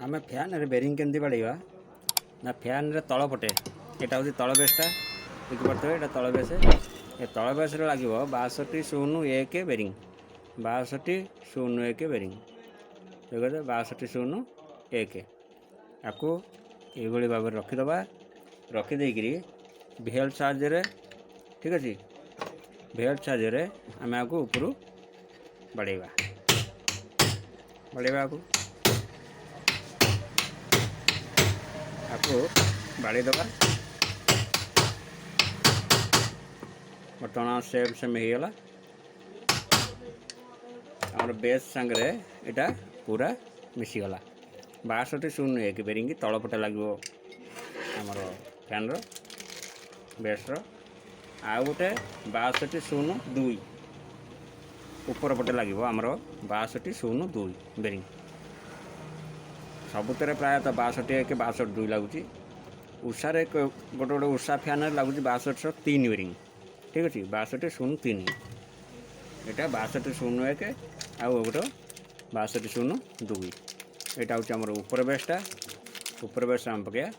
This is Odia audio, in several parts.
ଆମେ ଫ୍ୟାନ୍ରେ ବେରିଂ କେମିତି ବାଡ଼େଇବା ନା, ଫ୍ୟାନ୍ରେ ତଳ ପଟେ, ଏଇଟା ହେଉଛି ତଳ ବେସ୍ଟା, ଦେଖିପାରୁଥିବେ, ଏଇଟା ତଳ ବେସ୍। ଏ ତଳ ବେସ୍ରେ ଲାଗିବ 6201 ବେରିଂ, 6201 ବେରିଂ ଦେଖ, 6201। ଆକୁ ଏଇଭଳି ଭାବରେ ରଖିଦେବା। ରଖିଦେଇକିରି ଭେଲ୍ଟ ସାହାଯ୍ୟରେ, ଠିକ୍ ଅଛି, ଭେଲ୍ଟ ସାହାଯ୍ୟରେ ଆମେ ଆକୁ ଉପରୁ ବାଡ଼େଇବା। ବାଡ଼େଇବା ଆକୁ, ଆକୁ ବାଡ଼େଇ ଦେବା। ବର୍ତ୍ତମାନ ସେମ୍ ସେମ୍ ହେଇଗଲା। ଆମର ବେସ୍ ସାଙ୍ଗରେ ଏଇଟା ପୁରା ମିଶିଗଲା। 6201 ବେରିଙ୍ଗ ତଳ ପଟେ ଲାଗିବ ଆମର ଫ୍ୟାନ୍ର ବେସ୍ର। ଆଉ ଗୋଟେ 6202 ଉପର ପଟେ ଲାଗିବ ଆମର, 6202 ବେରିଙ୍ଗ। ସବୁଥିରେ ପ୍ରାୟତଃ 62 1, 62 2 ଲାଗୁଛି। ଉଷାରେ ଗୋଟେ ଗୋଟେ ଉଷା ଫ୍ୟାନ୍ରେ ଲାଗୁଛି 6203 ବେରିଙ୍ଗ, ଠିକ୍ ଅଛି, 6203। ଏଇଟା 6201 ଆଉ ଗୋଟେ 6202। ଏଇଟା ହେଉଛି ଆମର ଉପର ବେସ୍ଟା। ଉପର ବେସ୍ ଆମେ ପକାଇବା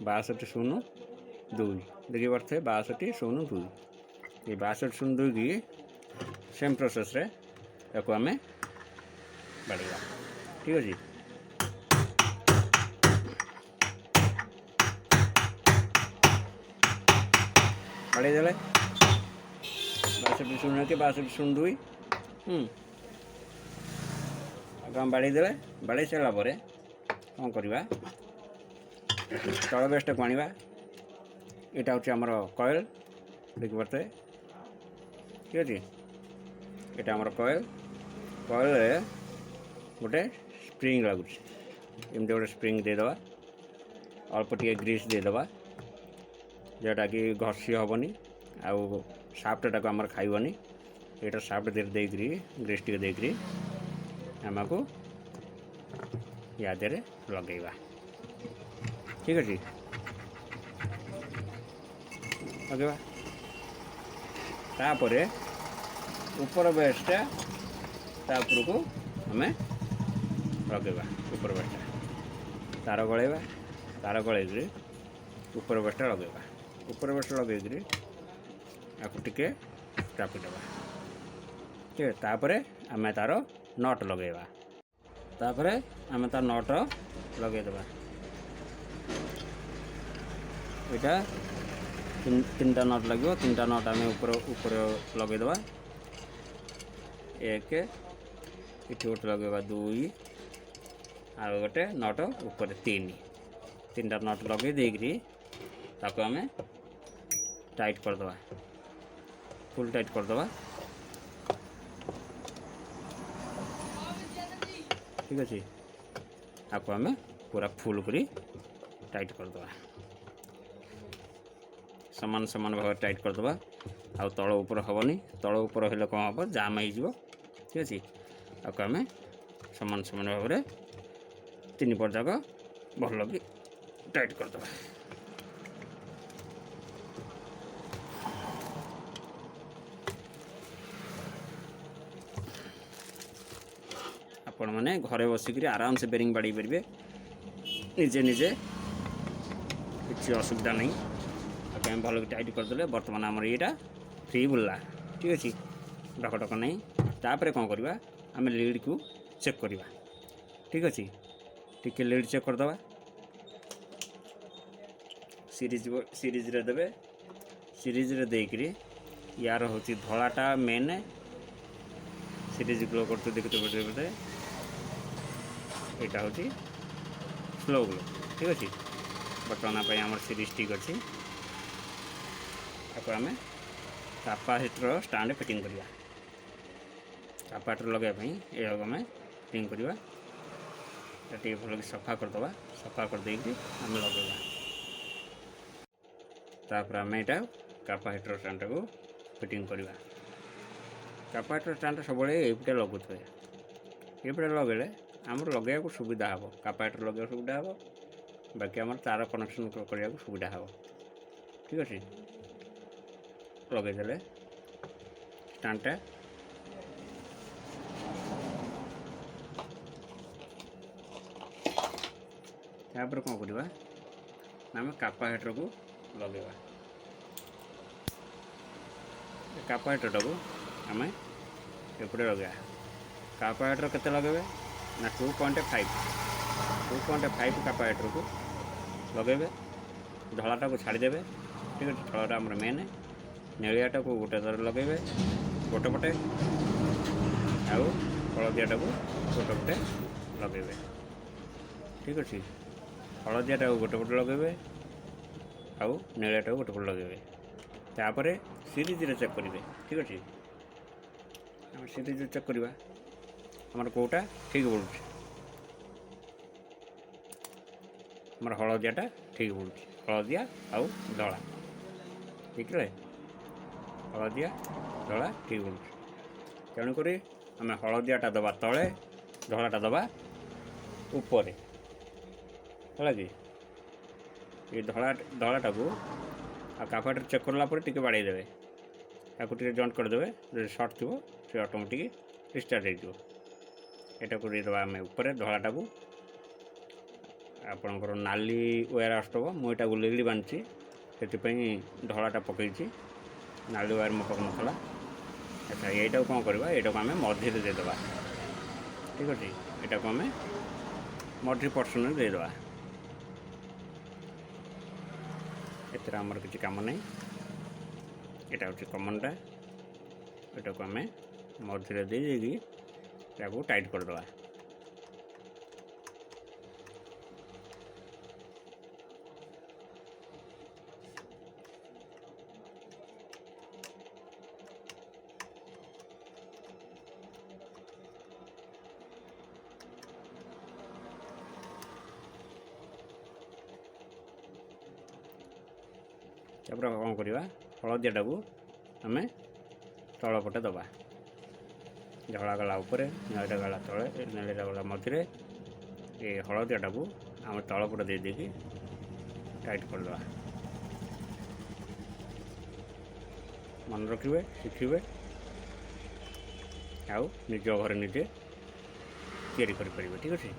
6202, ଦେଖିପାରୁଥିବେ, 6202। ଏଇ 6202କି ସେମ୍ ପ୍ରୋସେସ୍ରେ ତାକୁ ଆମେ ବାଡ଼େଇବା, ଠିକ୍ ଅଛି। ବାଡ଼େଇ ଦେଲେ 6201, 6202। ତାକୁ ଆମେ ବାଡ଼େଇ ଦେଲେ। ବାଡ଼େଇ ସାରିଲା ପରେ କ'ଣ କରିବା? ତଳ ବେସ୍ଟାକୁ ଆଣିବା। ଏଇଟା ହେଉଛି ଆମର କଏଲ୍, ଦେଖିପାରୁଥିବେ, ଠିକ୍ ଅଛି। ଏଇଟା ଆମର କଏଲ୍। କଏଲ୍ରେ ଗୋଟେ ସ୍ପ୍ରିଙ୍ଗ ଲାଗୁଛି। ଏମିତି ଗୋଟେ ସ୍ପ୍ରିଙ୍ଗ ଦେଇଦେବା, ଅଳ୍ପ ଟିକେ ଗ୍ରୀସ୍ ଦେଇଦେବା, ଯେଉଁଟାକି ଘଷି ହେବନି ଆଉ ସାଫ୍ଟଟାକୁ ଆମର ଖାଇବନି। ଏଇଟା ସାଫ୍ଟ ଦେଇକିରି, ଗ୍ରୀସ୍ ଟିକେ ଦେଇକିରି ଆମକୁ ୟା ଦେହରେ ଲଗେଇବା, ଠିକ୍ ଅଛି, ଲଗେଇବା। ତାପରେ ଉପର ବେସ୍ଟା ତା ଉପରକୁ ଆମେ ଲଗେଇବା। ଉପର ବେସ୍ଟା ତାର ଗଳେଇବା। ତାର ଗଳେଇକିରି ଉପର ବେସ୍ଟା ଲଗେଇବା। ଉପର ବେସ୍ଟା ଲଗେଇକିରି ଆକୁ ଟିକେ ଚାପିଦେବା, ଠିକ୍ ଅଛି। ତାପରେ ଆମେ ତା'ର not ଲଗେଇବା। ତାପରେ ଆମେ ତା not ଲଗେଇଦେବା। ଏଇଟା ତିନିଟା not ଲାଗିବ। ତିନିଟା not ଆମେ ଉପର ଉପରେ ଲଗେଇଦେବା। ଏକ, ଏଠି ଗୋଟେ ଲଗେଇବା, ଦୁଇ, ଆଉ ଗୋଟେ not ଉପରେ, ତିନି। ତିନିଟା not ଲଗେଇ ଦେଇକିରି ତାକୁ ଆମେ ଟାଇଟ୍ କରିଦେବା, ଫୁଲ୍ ଟାଇଟ୍ କରିଦେବା, ଠିକ୍ ଅଛି। ତାକୁ ଆମେ ପୁରା ଫୁଲ୍ କରି ଟାଇଟ୍ କରିଦେବା, ସମାନ ସମାନ ଭାବରେ ଟାଇଟ୍ କରିଦେବା। ଆଉ ତଳ ଉପର ହେବନି। ତଳ ଉପର ହେଲେ କ'ଣ ହେବ? ଜାମ୍ ହେଇଯିବ, ଠିକ୍ ଅଛି। ତାକୁ ଆମେ ସମାନ ସମାନ ଭାବରେ ତିନି ପଟ ଯାକ ଭଲ କି ଟାଇଟ୍ କରିଦେବା। ଆପଣମାନେ ଘରେ ବସିକିରି ଆରାମସେ ବେରିଂ ବାଡ଼େଇ ପାରିବେ ନିଜେ ନିଜେ, କିଛି ଅସୁବିଧା ନାହିଁ। ତାକୁ ଆମେ ଭଲକି ଟାଇଟ୍ କରିଦେଲେ ବର୍ତ୍ତମାନ ଆମର ଏଇଟା ଫ୍ରି ବୁଲିଲା, ଠିକ୍ ଅଛି, ଡକ ଡକ ନାହିଁ। ତାପରେ କ'ଣ କରିବା? ଆମେ ଲିଡ଼୍କୁ ଚେକ୍ କରିବା, ଠିକ୍ ଅଛି। ଟିକେ ଲିଡ଼୍ ଚେକ୍ କରିଦେବା। ସିରିଜ୍, ସିରିଜ୍ରେ ଦେବେ। ସିରିଜ୍ରେ ଦେଇକିରି ୟାର ହେଉଛି ଧଳାଟା ମେନ୍ ସିରିଜ୍ ଗ୍ଲୋ କରୁଛୁ, ଦେଖୁଥିବେ ବୋଧେ। ଏଇଟା ହେଉଛି ସ୍ଲୋ ଗ୍ଲୋ, ଠିକ୍ ଅଛି। ବର୍ତ୍ତମାନ ପାଇଁ ଆମର ସିରିଜ୍ ଠିକ୍ ଅଛି। ତାକୁ ଆମେ କାପାସିଟର ଷ୍ଟାଣ୍ଡ ଫିଟିଂ କରିବା। କାପାସିଟର ଲଗାଇବା ପାଇଁ ଏହାକୁ ଆମେ ଫିଟିଂ କରିବା। ଏଟା ଟିକେ ଭଲକି ସଫା କରିଦେବା। ସଫା କରିଦେଇକି ଆମେ ଲଗାଇବା। ତାପରେ ଆମେ ଏଇଟା କାପାସିଟର ଷ୍ଟାଣ୍ଡଟାକୁ ଫିଟିଂ କରିବା। କାପାସିଟର ଷ୍ଟାଣ୍ଡ ସବୁବେଳେ ଏଇପଟେ ଲଗାଉଥିବେ। ଏଇପଟେ ଲଗାଇଲେ ଆମର ଲଗାଇବାକୁ ସୁବିଧା ହେବ, କାପାସିଟର ଲଗାଇବାକୁ ସୁବିଧା ହେବ, ବାକି ଆମର ତାର କନେକ୍ସନ୍ କରିବାକୁ ସୁବିଧା ହେବ, ଠିକ୍ ଅଛି। ଲଗାଇଦେଲେ ଷ୍ଟାଣ୍ଡଟା। ତାପରେ କ'ଣ କରିବା ନା ଆମେ କାପାସିଟରକୁ ଲଗାଇବା। କାପାସିଟରଟାକୁ ଆମେ ଏପଟେ ଲଗାଇବା। କାପାସିଟର କେତେ ଲଗାଇବେ ନା 2.5, 2.5 କାପାସିଟରକୁ ଲଗାଇବେ। ଧଳାଟାକୁ ଛାଡ଼ିଦେବେ, ଠିକ୍ ଅଛି। ଧଳାଟା ଆମର ମେନ୍। ନେଳିଆଟାକୁ ଗୋଟେ ଥର ଲଗାଇବେ ଗୋଟେ ପଟେ, ଆଉ ହଳଦିଆଟାକୁ ଗୋଟେ ପଟେ ଲଗାଇବେ, ଠିକ୍ ଅଛି। ହଳଦିଆଟାକୁ ଗୋଟେ ପଟେ ଲଗାଇବେ ଆଉ ନେଳିଆଟାକୁ ଗୋଟେ ପଟେ ଲଗାଇବେ। ତାପରେ ସିରିଜରେ ଚେକ୍ କରିବେ, ଠିକ୍ ଅଛି। ଆମେ ସିରିଜରେ ଚେକ୍ କରିବା ଆମର କେଉଁଟା ଠିକ୍ ପଡ଼ୁଛି। ଆମର ହଳଦିଆଟା ଠିକ୍ ପଡ଼ୁଛି, ହଳଦିଆ ଆଉ ଧଳା। ଦେଖିଲେ, ହଳଦିଆ ଧଳା ଠିକ୍ ପଡ଼ୁଛି। ତେଣୁକରି ଆମେ ହଳଦିଆଟା ଦେବା ତଳେ, ଧଳାଟା ଦେବା ଉପରେ, ହେଲା କି? ଏ ଧଳାଟାକୁ ଆଉ କାପାସିଟର ଚେକ୍ କଲା ପରେ ଟିକେ ବାଡ଼େଇ ଦେବେ, ତାକୁ ଟିକେ ଜଏଣ୍ଟ କରିଦେବେ। ଯଦି ସର୍ଟ ଥିବ, ସେ ଅଟୋମେଟିକ୍ ରିଷ୍ଟାର୍ଟ ହେଇଯିବ। ଏଟାକୁ ଦେଇଦେବା ଆମେ ଉପରେ ଧଳାଟାକୁ। ଆପଣଙ୍କର ନାଲି ୱେୟାର ଆସୁଥିବ। ମୁଁ ଏଟାକୁ ଲିଡ଼ି ବାନ୍ଧିଛି, ସେଥିପାଇଁ ଧଳାଟା ପକାଇଛି। ନାଲି ୱାୟାର ମୋ ପାଖରେ ନଥିଲା। ଆଚ୍ଛା, ଏଇଟାକୁ କ'ଣ କରିବା? ଏଇଟାକୁ ଆମେ ମଝିରେ ଦେଇଦେବା, ଠିକ୍ ଅଛି। ଏଟାକୁ ଆମେ ମଝି ପର୍ସନରେ ଦେଇଦେବା। ଏଥିରେ ଆମର କିଛି କାମ ନାହିଁ। ଏଇଟା ହେଉଛି କମନଟା। ଏଟାକୁ ଆମେ ମଝିରେ ଦେଇ ଦେଇକି ତାକୁ ଟାଇଟ୍ କରିଦେବା। ତାପରେ କ'ଣ କରିବା? ହଳଦିଆଟାକୁ ଆମେ ତଳ ପଟେ ଦେବା। ଧଳା ଗଲା ଉପରେ, ନେଳିଟା ଗଲା ତଳେ, ନେଳିଟା ଗଲା ମଝିରେ। ଏ ହଳଦିଆଟାକୁ ଆମେ ତଳ ପଟେ ଦେଇ ଦେଇକି ଟାଇଟ୍ କରିଦେବା। ମନେ ରଖିବେ, ଶିଖିବେ ଆଉ ନିଜ ଘରେ ନିଜେ ତିଆରି କରିପାରିବେ, ଠିକ୍ ଅଛି।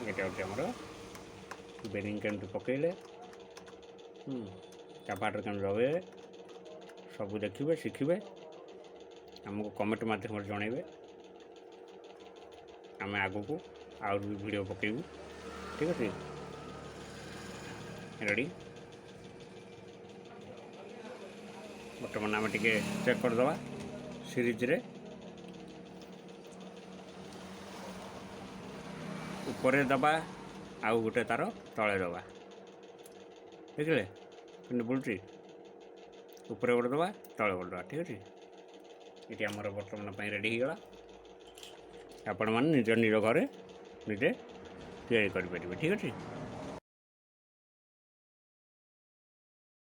ଏଇଟା ହେଉଛି ଆମର ବେରିଂ। କେମିତି ପକାଇଲେ, କାପାସିଟର କେମିତି ଲଗାଇବେ, ସବୁ ଦେଖିବେ, ଶିଖିବେ। ଆମକୁ କମେଣ୍ଟ ମାଧ୍ୟମରେ ଜଣାଇବେ। ଆମେ ଆଗକୁ ଆହୁରି ବି ଭିଡ଼ିଓ ପକାଇବୁ, ଠିକ୍ ଅଛି। ରେଡ଼ି। ବର୍ତ୍ତମାନ ଆମେ ଟିକେ ଚେକ୍ କରିଦେବା ସିରିଜରେ। ଉପରେ ଦେବା ଆଉ ଗୋଟେ ତାର ତଳେ ଦେବା। ଦେଖିଲେ କେମିତି ବୁଲୁଛି? ଉପରେ ଗୋଟେ ଦେବା, ତଳେ ଗୋଟେ ଦେବା, ଠିକ୍ ଅଛି। ଏଠି ଆମର ବର୍ତ୍ତମାନ ପାଇଁ ରେଡ଼ି ହେଇଗଲା। ଆପଣମାନେ ନିଜ ନିଜ ଘରେ ନିଜେ ତିଆରି କରିପାରିବେ, ଠିକ୍ ଅଛି।